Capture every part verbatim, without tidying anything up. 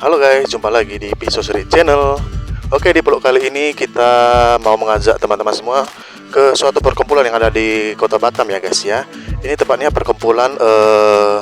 Halo guys, jumpa lagi di Piso Serik Channel. Oke, di vlog kali ini kita mau mengajak teman-teman semua ke suatu perkumpulan yang ada di Kota Batam ya guys ya. Ini tepatnya perkumpulan eh,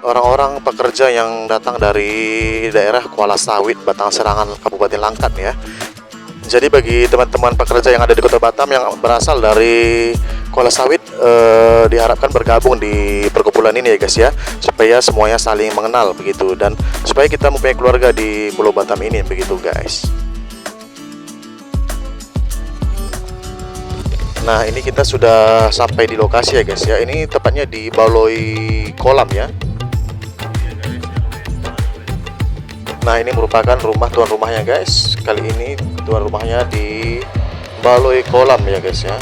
orang-orang pekerja yang datang dari daerah Kuala Sawit, Batang Serangan, Kabupaten Langkat ya. Jadi bagi teman-teman pekerja yang ada di Kota Batam yang berasal dari Kuala Sawit, eh, diharapkan bergabung di perkumpulan ini ya guys ya, supaya semuanya saling mengenal begitu dan supaya kita mempunyai keluarga di Pulau Batam ini begitu guys. Nah, ini kita sudah sampai di lokasi ya guys ya. Ini tepatnya di Baloi Kolam ya. Nah, ini merupakan rumah tuan rumahnya guys. Kali ini tuan rumahnya di Baloi Kolam ya guys ya.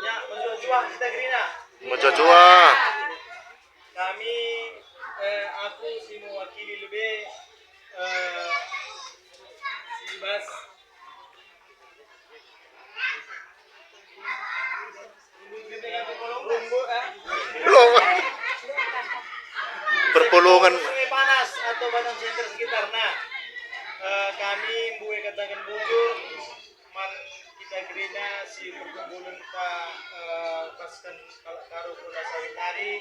Ya, mejuah-juah kita gerina. Mejuah-juah. Kami, eh, aku si mewakili lebe, eh, si Bas. Belum. Perpulungen. Sungai Panas atau Batam Center sekitar. Nah, eh, kami mbue kataken bujur man kita gerina si perkumpulenta, eh, pasken kalak Karo Kuala Sawit nari.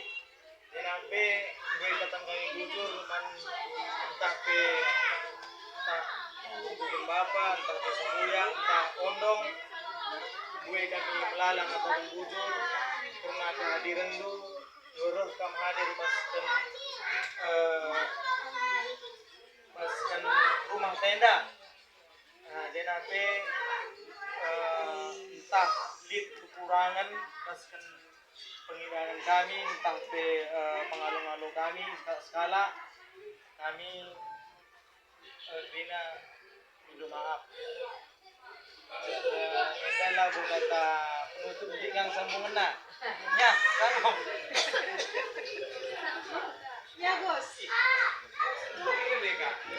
Jenah pe mbue kataken kami bujur man ntah pe, ntah bujur bapa, ntah pe sembuya, ntah ondong. Mbue kami melala ngataken bujur kerna kehadirenndu, reh kam hadir pasken, eh, pasken rumah tenda. Nah, jenah pe, eh, ntah lit kekurangen pasken pengidangen kami, ntah pe, eh, pengalo-ngalo kami seka-, sekalak, kami, eh, kerina minta maaf. Eh, enda labo kata penutup, nggit ngang sambungenna. Ya, sambung. Ya, Gus.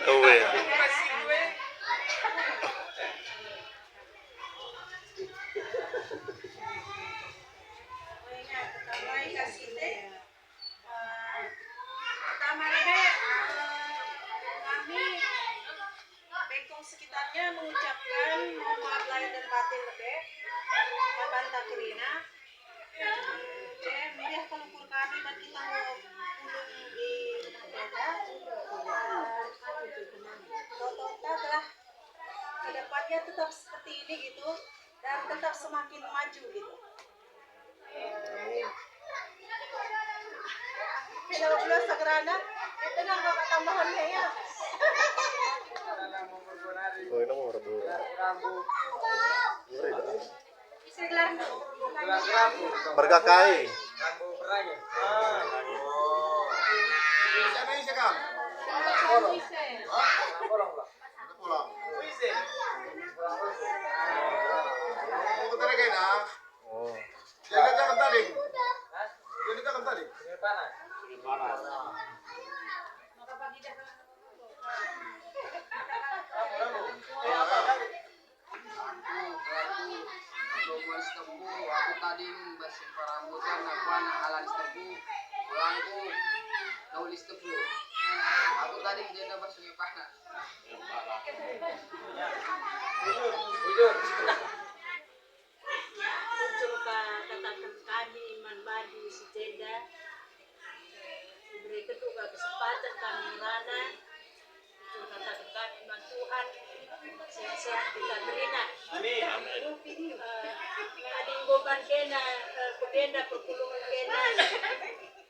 Ewe. Pertama lebe, eh, kami Bengkong sekitarnya mengucapkan mohon maaf lahir dan batin lebe man banta kerina. Eh, meriah kal ukur kami man kita enggo pulung i rumah tenda. Eh, toto-tota gelah ke depannya tetap seperti ini gitu dan tetap semakin maju gitu. Kena ulo segerana, itu nang bapak tambahannya ya. Oh, ini mau rebus. Segelar. Merga kai? Oh. Aku pelaku, aku Muan Sitepu, aku tading bas Parambutan, aku anak Alan Sitepu, pulangku Nauli Sitepu. Aku tading jenda bas Sungai Panas. Bujur ka kataken kami man bandu si jenda, iberekenndu ka kesempaten kami ngerana, bujur kataken kami man Tuhan, sehat-sehat kita kerina. Amin. Eh, adi enggo man kena, eh, kebenda perpulungen kena,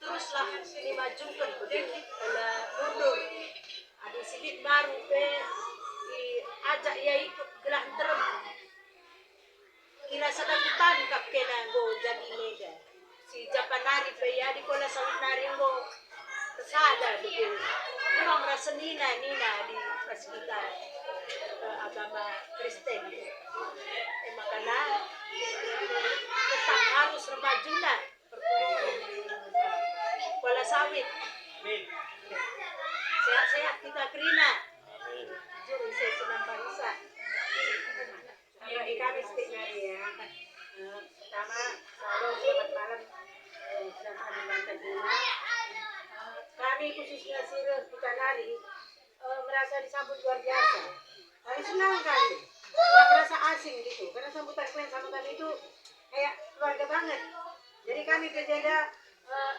teruslah dimajuken bage, ola mundur. Adi si lit mbaru pe diajak ia ikut gelah nterem. Kira sada kutan kap kena enggo jadi mega. Si Japan nari pe ia di kola sawit nari enggo ersada bage. Kurang ras senina nina di pas kita, eh, agama Kristen. E makana tetap harus remajuna. Kuala sawit. Sehat-sehat kita kerina. Juru ise senam bangsa. Bagi kami setiap hari ya. Eh, pertama, selalu selamat malam. Eh, sudah kami bantu terima. Eh, kami khususnya Sireh Kutanari, eh, merasa disambut luar biasa. Kami senang kali. Nggak merasa asing gitu. Karena sambutan kalian sama kami itu kayak keluarga banget. Jadi kami kerja, eh,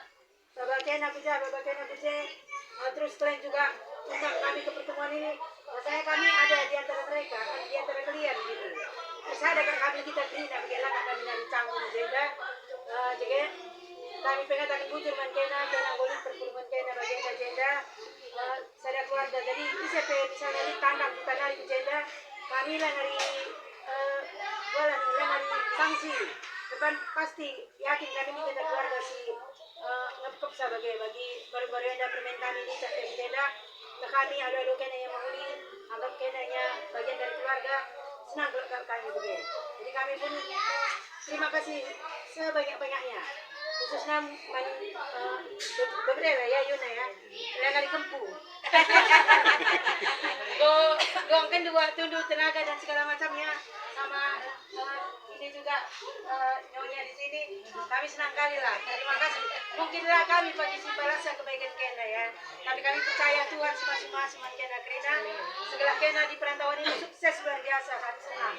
baba kena kerja, baba kena kerja, eh, terus kalian juga undang kami ke pertemuan ini. Rasanya kami ada di antara mereka, ada di antara kalian gitu. Terus ada kan kami kita kerina, bagi laka kami dari canggung jenda. Eh, jadi kami pengatakan bujur man kena, kena nggo lit perpulungen kena bagi jenda. Eh, sada keluarga. Jadi, ise pe misalnya lit tandang bukan nari ku jenda, kami la nari, eh, wala la nari sanksi. Deban pasti yakin kami lit sada keluarga si, eh, ngepeksa bage bagi baru-baru enda permen kami lit ku jenda. Ke kami alu-alu kena ia mehuli, anggap kena ia bagian dari keluarga, senang kal kami bage. Jadi kami pun terima kasih sebanyak-banyaknya, khususnya man, eh, be-, beberapa ya, Yuna ya. Lelaki kempu. Go, go kan dua tundu tenaga dan segala macamnya sama, eh, ini juga, eh, nyonya di sini. Kami senang kali lah. Terima kasih. Mungkinlah kami pagi si balasnya kebaikan kena ya. Tapi kami percaya Tuhan si masing-masing man kena kerina. Segelah kena di perantauan ini sukses luar biasa. Kami senang.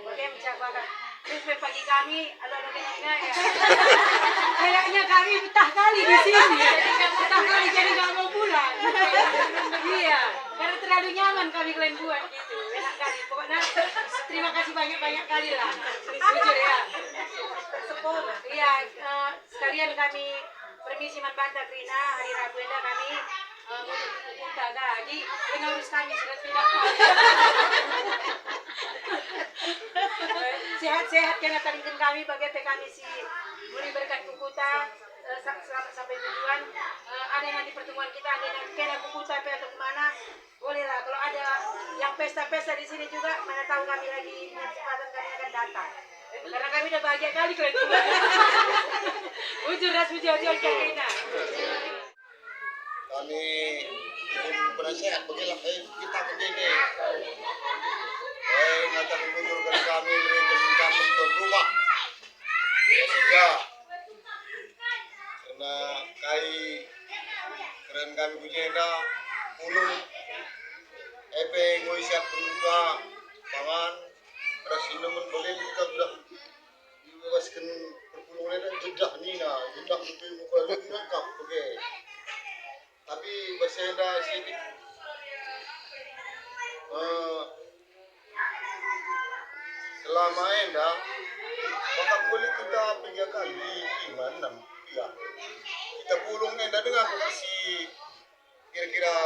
Oke, mencapai. Survei pagi kami, alu-alu kena ya. Kayaknya kami betah kali di sini. Betah kali jadi nggak mau pulang. Iya, karena terlalu nyaman kami kalian buat gitu. Enak kali. Pokoknya terima kasih banyak-banyak kali lah. Jujur ya. Iya, eh, sekalian kami permisi man banta kerina, hari Rabu enda kami, eh, mulih ke Kuta ga. Jadi, dengar urus kami sudah tidak. Sehat-sehat kena tadingken kami, bage pe kami si mulih berkat ku Kuta, eh, sa-, selamat sampai tujuan. Eh, ada nanti pertemuan kita, ada yang kena ku Kuta pe atau kemana, bolehlah. Kalau ada yang pesta-pesta di sini juga, mana tahu kami lagi punya kesempatan, kami akan datang. Karena kami udah bahagia kali kalian. Bujur ras bujur aja kalian. Kami pun penasehat, bagilah, eh, kita ke dede. Eh, ngataken bujur kan kami, mereka kami tuan rumah. Ya, sudah. Karena kai keren kami ku jenda, pulung, epe ngoi siap keluarga, pangan, ras inemen bage kita sudah dibebaskan perpulungen enda jedah nina, jedah lebih muka lengkap bage. Tapi bas enda sitik, eh, selama enda, bahkan mulai kita piga kali, lima, enam, ya. Kita pulung enda dengan si kira-kira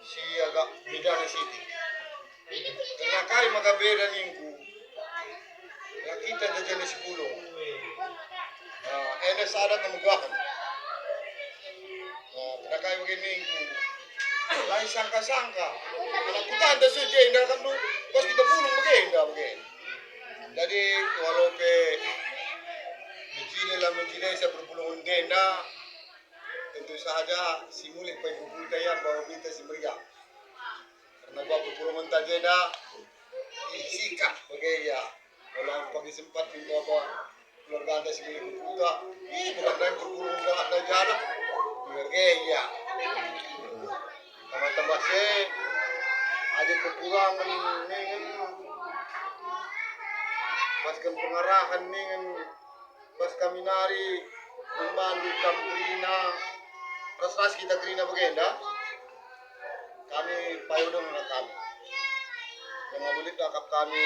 si agak beda sitik. Karena kai maka beda ningku. Kita jajana si pulung. Nah, enda sada kemegahen. Nah, kena kai bage ningku. Lain sangka-sangka. Anak kutanta su jenda kan tu. Pas kita pulung bagenda bage. Jadi, walau pe mejile la mejile sa perpulungen jenda, tentu saja si mulih pai kukuta ia mbawa berita si meriah. Karena buat perpulungenta jenda, ih, sikap bage ia. Kalau pagi sempat pindah apa keluarganta si mulih kukuta, ih, bukan naik perpulungen, bukan naik jalan. Bage ia. Tambah-tambah se, adi kekurangen ningen, pasken pengarahen ningen, pas kami nari membandu kam kerina, ras-ras kita kerina bagenda, kami payo denga kami. Yang lit akap kami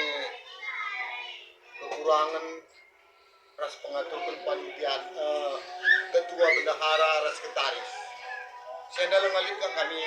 kekurangen ras pengaturken panitia, eh, ketua bendahara ras sekretaris. Senda lenga lit kami